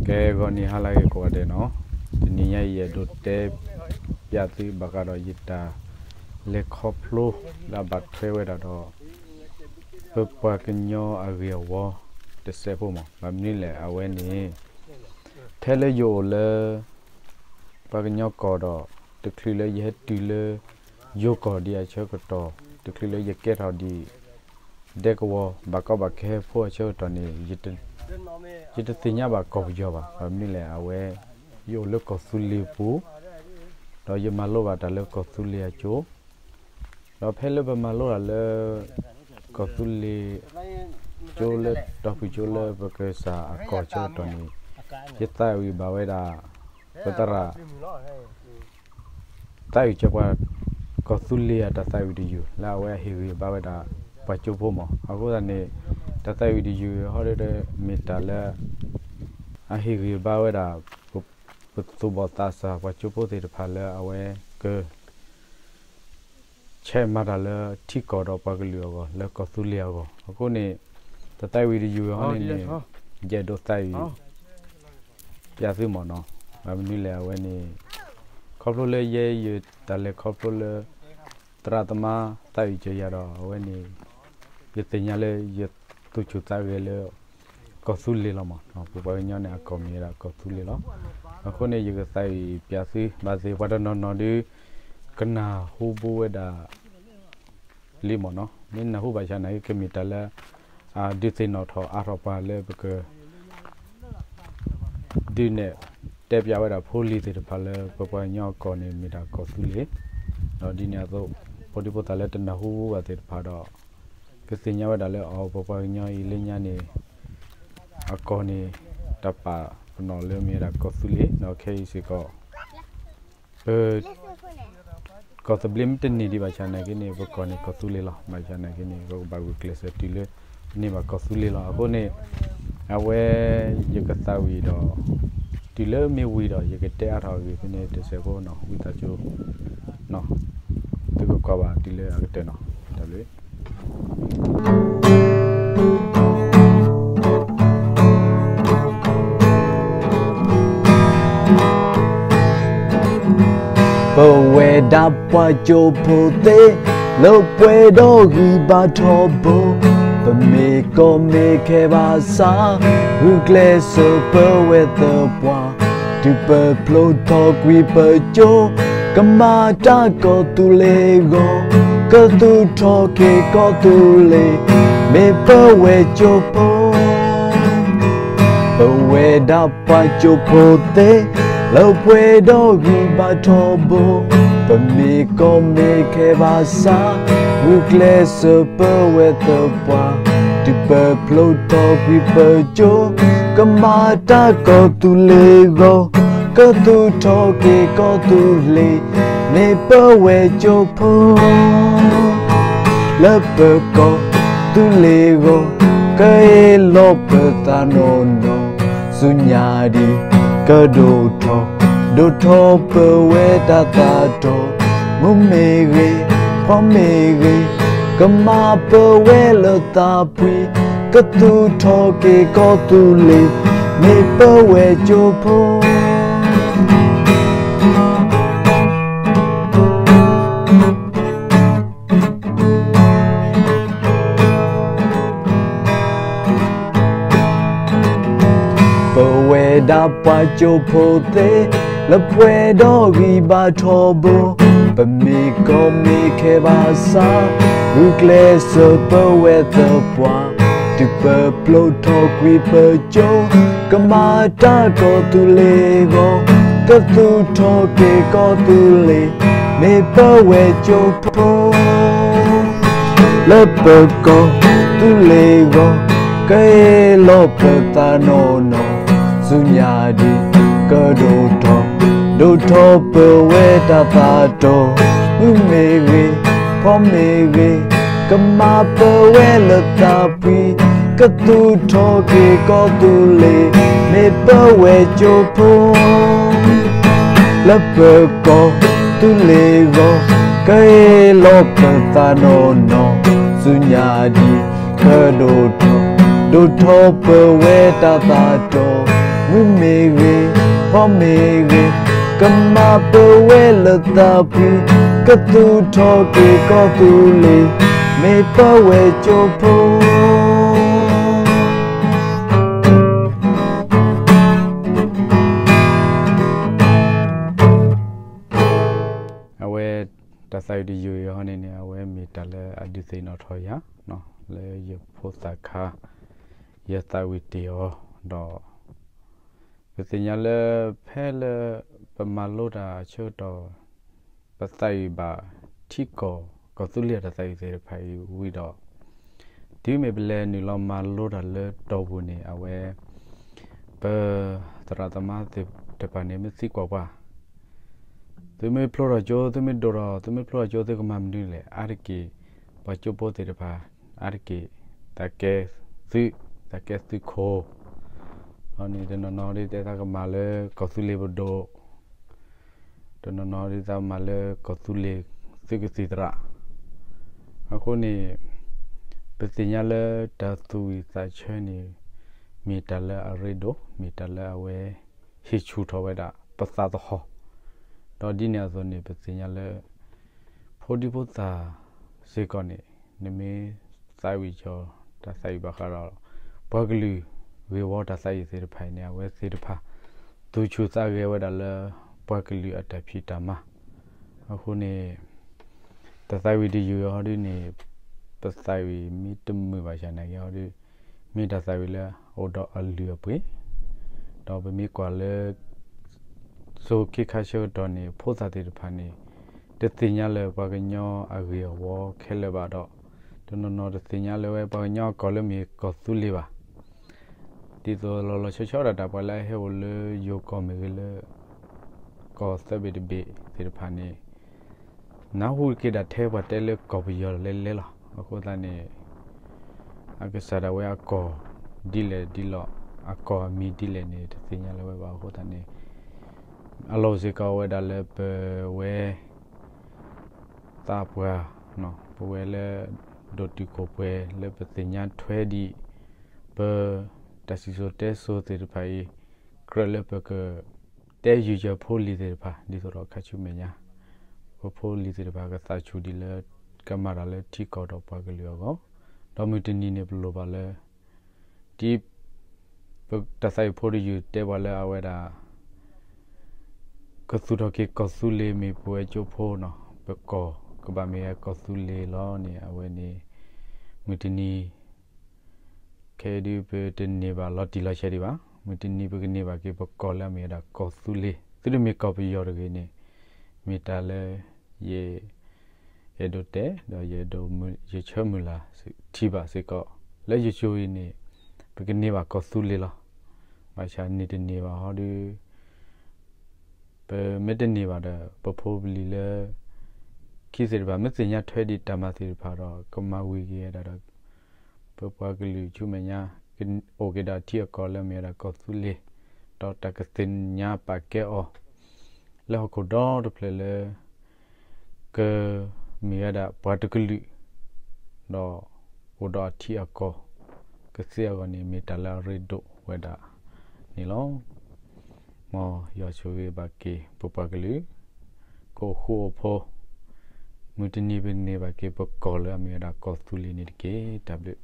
ကဲ ဂီၤနံၤဟါလၢအဂ့ၤကိးဂၤဒဲးနီၤ, တနံၤညါအံၤ ယအဲၣ်ဒိးတဲပျးသုဘၣ်ဃးဒီးယတၢ်လဲၤခီဖျိလၢအဘၣ်ထွဲဝဲဒၣ်ဒီး ပပှၤကညီအဂ့ၢ်အဝီတစဲးဖိမး. ဘၣ်မနုၤလဲၣ် အဝဲန့ၣ် ထဲလၢယအိၣ်လၢ ပှၤကညီကီၢ်ဒီး တချုးလၢယဟဲတုၤလၢယိၤကီၢ်ဒံးအဆၢကတီၢ်, တချုးလၢယကဲထီၣ်ဒံး ဒဲကဝီၤဘၣ်ကီဘၣ်ခဲဖိအဆၢကတီၢ်န့ၣ် ယတသ့ၣ်ညါဘၣ်ကီၢ်ပယီၤဘၣ်. ဘၣ်မနုၤလဲၣ် အဝဲ ယအိၣ်လၢကီၢ်သူလ့ၤပူၤ, ဒီးယမၤလိဘၣ်တၢ်လၢကီၢ်သူလ့ၤအကၠိ, ဒီးဖဲလၢပမၤလိတၢ်လၢ ကီၢ်သူလ့ၤကၠိလၢ တီၤဖုၣ်ကၠိလၢပကစၢ်အကီၢ်ဆၢကတီၢ်န့ၣ် ယသးဝံၣ်ဘၣ်ဝဲဒၣ် ပသရၣ် သးဝံၣ်စၢၤပှၤ ကီၢ်သူလ့ၤအတၢ်သးဝံၣ်တယုၢ် လၢအဝဲအဟ့ၣ်ဂံၢ်ဘါဝဲဒၣ် ပှၤကၠိဖိမး. အဃိသတးန့ၣ် တၢ်သးဝံၣ်တယုၢ်ဟီဒီး မ့ၢ်တၢ်လၢ အဟ့ၣ်ဂံၢ်ဘါဝဲဒၣ် ပသူၣ်ဘီၣ်သးစၢ်ပှၤကၠိဖိသ့ၣ်တဖၣ်လၢအဝဲက ဆဲးမၤတၢ်လၢထံကီၢ်ဒီးပှၤကလုာ်အဂီၢ် လၢကီၢ်သူလ့ၤအဂီၢ်. အဃိန့ၣ် တၢ်သးဝံၣ်တယုၢ်ဟီန့ၣ်န့ၣ် ယအဲၣ်ဒိးသးဝံၣ် ပျးသုမးနီၤ. ဘၣ်မနုၤလဲၣ် အဝဲန့ၣ် ခီဖျိလၢယဲယတၢ်လဲၤခီဖျိလၢ သရၣ်သမါသးဝံၣ်စၢၤယၤဒီး အဝဲန့ၣ် ယသ့ၣ်ညါလၢယသူၣ်ဆူၣ်သးဂဲၤလၢ ကီၢ်သူလ့ၤလီၤမး. ပပှၤကညီန့ၣ် အကီၢ်မ့ၢ်ဝဲဒၣ်ကီၢ်သူလ့ၤလီၤ. အဃိန့ၣ် ယကသးဝံၣ်ပျးသု ဘၣ်သ့ၣ်ပှၤတနီၤနီၤဒုး ကနၢ်ဟူဘိဝဲဒၣ် လံမးနီၤ. မ့ၢ်နၢ်ဟူဘၣ်ဆၣ်နာ်က့ ကမ့ၢ်တၢ်လၢ ဒုးသ့ၣ်နီၣ်ထီၣ်အါထီၣ်ပှၤလၢပက ဒုးနဲၣ်တဲပျးဝဲဒၣ်ဖိလံၤသ့ၣ်တဖၣ်လၢ ပပှၤကညီအကီၢ်န့ၣ် မ့ၢ်ဒၣ်ကီၢ်သူလ့ၤ, ဒီးဒ်န့ၣ်အသိး ဖိဒံဖိသၣ်လၢတနၢ်ဟူဘၣ်သ့ၣ်တဖၣ်ဒီး ကသ့ၣ်ညါဝဲဒၣ်လၢ အီၤ ပပှၤကညီအံၤလၢညါန့ၣ် အကီၢ်န့ၣ် တၢ်ပာ်ပနီၣ်လၢမ့ၢ်ဝဲဒၣ်ကီၢ်သူလ့ၤ ဒီးခဲအံၤစ့ၢ်ကီး ပ ကီၢ်သဘျ့မ့ၢ်တန့ၢ်ဒံးဘၣ်ဆၣ်နာ်က့န့ၣ် ပကီၢ်န့ၣ်ကီၢ်သူလ့ၤလီၤ. ဘၣ်ဆၣ်နာ်က့န့ၣ် ပကဘၣ်ဂုာ်ကျဲးစၢးတုၤလၢ ပန့ၢ်ဘၣ်ကီၢ်သူလ့ၤလီၤ. အဃိန့ၣ် အဝဲ ယကသးဝံၣ်ဒီး တုၤလၢမ့ၢ်ဝံၤဒီး ယကတဲအါထီၣ်အဂ့ၢ်ဖဲန့ၣ်တစဲးဖိနီၤ ဝံသးစူၤ သုကကွၢ်ဘၣ်တုၤလၢအကတၢၢ်နီၤ. တၢ်ဘျုး ပဝဲဒၣ်ပှၤကၠိဖိသ့ၣ် လၢပှဲၤဒီးဂံၢ်ဘါထီဘိ, ပမ့ၢ်ကီမ့ၢ်ခဲဘၣ်ဆၣ်, ဂုာ်ကျဲးစၢးပဝဲသပှၢ်, တုၤပဖျိထီၣ်ကွံာ်ပကၠိ, ကမၤတၢ်ကီၢ်သူလ့ၤအဂီၢ်, ကသူၣ်ထီၣ်က့ၤကီၢ်သူလ့ၤ, မ့ၢ်ပဝဲကၠိဖိ ပဝဲဒၣ်ပှၤကၠိဖိသ့ၣ်, လၢပှဲၤဒီးဂံၢ်ဘါထီဘိ, ပမ့ၢ်ကီမ့ၢ်ခဲဘၣ်ဆၣ်, ဂုာ်ကျဲးစၢးပဝဲသပှၢ်, တုၤပဖျိထီၣ်ကွံာ်ပကၠိ, ကမၤတၢ်ကီၢ်သူလ့ၤအဂီၢ်, ကသူၣ်ထီၣ်က့ၤကီၢ်သူလ့ၤ, မ့ၢ်ပဝဲကၠိဖိ လၢပကီၢ်သူလ့ၤအဂီၢ်, ကဟ့ၣ်လီၤပသးနီၢ်နီၢ်, ဆူညါဒံးကဒိၣ်ထီၣ်, ဒိၣ်ထီၣ်ပဝဲတၢ်သးတီ, မုၢ်မ့ၢ်ဂ့ၤ, ဖီမ့ၢ်ဂ့ၤ, ကမၤပဝဲလၢသးပှံၤ, ကသူၣ်ထီၣ်က့ၤကီၢ်သူလ့ၤ, မ့ၢ်ပဝဲကၠိဖိ ပဝဲဒၣ်ပှၤကၠိဖိသ့ၣ်, လၢပှဲၤဒီးဂံၢ်ဘါထီဘိ, ပမ့ၢ်ကီမ့ၢ်ခဲဘၣ်ဆၣ်, ဂုာ်ကျဲးစၢးပဝဲသပှၢ်, တုၤပဖျိထီၣ်ကွံာ်ပကၠိ, ကမၤတၢ်ကီၢ်သူလ့ၤအဂီၢ်, ကသူၣ်ထီၣ်က့ၤကီၢ်သူလ့ၤ, မ့ၢ်ပဝဲကၠိဖိ လၢပကီၢ်သူလ့ၤအဂီၢ်, ကဟ့ၣ်လီၤပသးနီၢ်နီၢ်, ဆူညါဒံးကဒိၣ်ထီၣ်, ဒိၣ်ထီၣ်ပဝဲတၢ်သးတီ, မုၢ်မ့ၢ်ဂ့ၤ, ဖီမ့ၢ်ဂ့ၤ, ကမၤပဝဲလၢသးပှံၤ, ကသူၣ်ထီၣ်က့ၤကီၢ်သူလ့ၤ, မ့ၢ်ပဝဲကၠိဖိ လၢပကီၢ်သူလ့ၤအဂီၢ်, ကဟ့ၣ်လီၤပသးနီၢ်နီၢ်, ဆူညါဒံးကဒိၣ်ထီၣ်, ဒိၣ်ထီၣ်ပဝဲတၢ်သးတီ, မ မ့ၢ်ဂ့ၤ, ဖီမ့ၢ်ဂ့ၤ, ကမၤပဝဲလၢသးဖှံ, ကသူၣ်ထီၣ်က့ၤကီၢ်သူလ့ၤ, မ့ၢ်ပဝဲကၠိဖိ. အဝဲ တၢ်သးဝံၣ်တယုၢ်အံၤဟီန့ၣ်န့ၣ် အဝဲမ့ၢ်တၢ်လၢအဒုးသ့ၣ်နီၣ်ထီၣ်ယၤ လၢယဖိသၣ်ခါ ယသးဝံၣ်တ့ၢ်အီၤဒီး ပသ့ၣ်ညါလၢ ဖဲလၢ ပမၤလိတၢ်ဆၢကတီၢ် ပသးဝံၣ်ဘၣ်ထံကီၢ် ကီၢ်သူလ့ၤအတၢ်သးဝံၣ်သ့ၣ်တဖၣ်အံၤဝံၤဒီး တုၤမ့ၢ်ပလဲၤနုာ်လီၤမၤလိတၢ်လၢတီၢ်ပူၤန့ၣ် အဝဲ ပသရၣ်သမါသ့ၣ်တဖၣ်န့ၣ် မ့ၢ်သံကွၢ်ပှၤ သုမ့ၢ်ဖျိထီၣ်ကၠိ သုမ့ၢ်ဒိၣ်ထီၣ် သုမ့ၢ်ဖျိထီၣ်ကၠိ သုကမၤမနုၤလဲၣ် အါတက့ၢ် ပှၤကၠိဖိသ့ၣ်တဖၣ် အါတက့ၢ် သးကဲသုး သးကဲသုးခိၣ် လီၤန့ၣ် တနီၤနီၤဒ်တဲသးကမၤလၢကီၢ်သူလ့ၤပဒိၣ် တနီၤနီၤဒ်သးမၤလၢကီၢ်သူလ့ၤသုးကသံၣ်သရၣ် အဃိန့ၣ် ပသ့ၣ်ညါလၢတၢ်သူၣ်ဝံၣ်သးဆၢန့ၣ် မ့ၢ်တၢ်လၢအရ့ဒိၣ် မ့ၢ်တၢ်လၢအဝဲ ဟ့ၣ်ဆူၣ်ထီၣ်ဝဲဒၣ်ပသးသဟီၣ် ဒီးဒ်န့ၣ်အသိးန့ၣ် ပသ့ၣ်ညါလၢ ဖိဒံဖိသၣ်စ့ၢ်ကီးန့ၣ် နမ့ၢ်သးဝံၣ်ကီၢ် တၢ်သးဝံၣ်ဘၣ်ဃးဒီး ပှၤကလုာ်ဂ့ၢ်ဝီတၢ်သးဝံၣ်သ့ၣ်တဖၣ်အံၤန့ၣ် အဝဲသ့ၣ်တဖၣ် သူၣ်ဆူၣ်သးဂဲၤဝဲဒၣ်လၢ ပှၤကလုာ်အတၢ်ဖံးတၢ်မၤ အဃိန့ၣ် တၢ်သးဝံၣ်တယုၢ်အံၤဟီဒ်န့ၣ် ပသးဝံၣ်မ့ၢ်တမုာ်ဘၣ်ဆၣ်နာ်က့ဟီဒ် မ့ၢ်တၢ်သးဝံၣ်လၢအအိၣ်ဒီးအလုၢ်အပှ့ၤ ဒီးပမ့ၢ်ကွၢ်လၢ စိၤခ့ခါဆၢကတီၢ်န့ၣ် ဖိသၣ်သ့ၣ်တဖၣ်န့ၣ် တသ့ၣ်ညါလၢပှၤကညီအဂ့ၢ်အဝီခဲလၢာ်ဘၣ်ဒီး တနီၤနီၤတသ့ၣ်ညါလၢဝဲပှၤကညီအကီၢ်လၢမ့ၢ်ကီၢ်သူလ့ၤဘၣ် ဒ်သိးလီၤလီၤဆီဆီဒၣ်တၢ်ပှၤလၢအဟဲအိၣ်လၢယိၤကီၢ်မ့ၢ်ဂ့ၤလၢ ကီၢ်သၢဘ့ၣ်တဘ့ၣ်သ့ၣ်တဖၣ်န့ၣ် နၢ်ဟူက့ၤဒၣ်ထဲပှၤတဲလၢကီၢ်ပယီၤလဲၤလဲၤလီၤ. အဃိသတးန့ၣ် အကစၢ်ဒၣ်ဝဲအကီၢ်ဒ်လဲၣ်ဒ်လဲၣ် အကီၢ်အမံၤဒ်လဲၣ်န့ၣ် တသ့ၣ်ညါလၢၤဝဲဘၣ်. အဃိသတးန့ၣ် အလီၢ်အိၣ်စ့ၢ်ကီးဝဲဒၣ်လၢပဝဲ သးပှၢ် ပဝဲလၢ ဒိၣ်တုာ်ခိၣ်ပှဲၤလၢပသ့ၣ်ညါထွဲဒံး ပတၢ်စံၣ်စိၤတဲစိၤသ့ၣ်တဖၣ်အံၤ ကြၢးလၢပက တဲယုာ်ယၤဖိလံၤသ့ၣ်တဖၣ် ဒ်သိးဒီးခါဆူမဲာ်ညါ ပဖိလံၤသ့ၣ်တဖၣ်ကသးဆူၣ်ဒံးလၢ ကမၤတၢ်လၢထံကီၢ်ဒီးပှၤကလုာ်အဂီၢ် ဒီးမုၢ်တနံၤန့ၣ်ပလိၣ်ဘၣ်လၢ ဒ် ပတၢ်သးဝံၣ်ဖိတယုၢ်တဲပှၤလၢအဝဲဒၣ် ကသူၣ်ထီၣ်က့ၤကီၢ်သူလ့ၤမ့ၢ်ပဝဲကၠိဖိနီၤ ပကီၢ်ကဘၣ်မ့ၢ်ဝဲကီၢ်သူလ့ၤလီၤန့ၣ် အဝဲန့ၣ် မုၢ်တနံၤ ခဲအံၤဒုးပတန့ၢ်ဘၣ်လီၤတံၢ်လီၤဆဲးဒံးဘၣ်. မုၢ်တနံၤပကန့ၢ်ဘၣ်က့ၤပကီၢ်လၢအမ့ၢ်ဝဲဒၣ်ကီၢ်သူလ့ၤ သုတမ့ၢ်ကီၢ်ပယီၤတဂ့ၤန့ၣ် မ့ၢ်တၢ်လၢ ယ အဲၣ်ဒိးတဲ ဒီးယ ယဆၢမုၢ်လၢ်ထံဘၣ်စ့ၢ်ကီး လၢယစိၤအံၤန့ၣ် ပကန့ၢ်ဘၣ်ကီၢ်သူလ့ၤလီၤ. ဘၣ်ဆၣ်န့ၢ်တန့ၢ်ဘၣ်ဟီဒုး ပမ့ၢ်တန့ၢ်ဘၣ်ဒီး ပဖိပလံၤလၢ ခံသ့ၣ်တဖၣ် မ့ၢ်သ့ၣ်ညါထွဲဒံးတၢ်မၤသ့ၣ်တဖၣ်ဒီး ကမၤဝံၤက့ၤဝဲဒၣ်ဒီး ပပှၤကလုာ်ဆူမဲာ်ညါ အိၣ်က့ၤဒီးထံအကီၢ်လၢအမ့ၢ်ဝဲဒၣ်ကီၢ်သူလ့ၤ ဒီးတၢ်ကသ့ၣ်ညါပာ်ကဲအီၤ လၢဟီၣ်ခိၣ်ဒီတဖျၢၣ်လၢ ကမ့ၢ်ဝဲဒၣ်ပှၤတကလုာ် ဒီးအိၣ်ဒီးအထံအကီၢ် ကသ့အဂီၢ်န့ၣ် မ့ၢ်တၢ်လၢအရ့ဒိၣ်ဝဲဒၣ်န့ၣ်လီၤ. မ်ယွၤဆိၣ်ဂ့ၤဘၣ်က့ၤပပှၤကလုာ် ကအိၣ်ဃူအိၣ်ဖိး မုၢ်တနံၤပန့ၢ်ဘၣ်က့ၤပကီၢ်လၢအမ့ၢ်ဝဲဒၣ်ကီၢ်သူလ့ၤန့ၣ်တက့ၢ်. တၢ်ဘျုး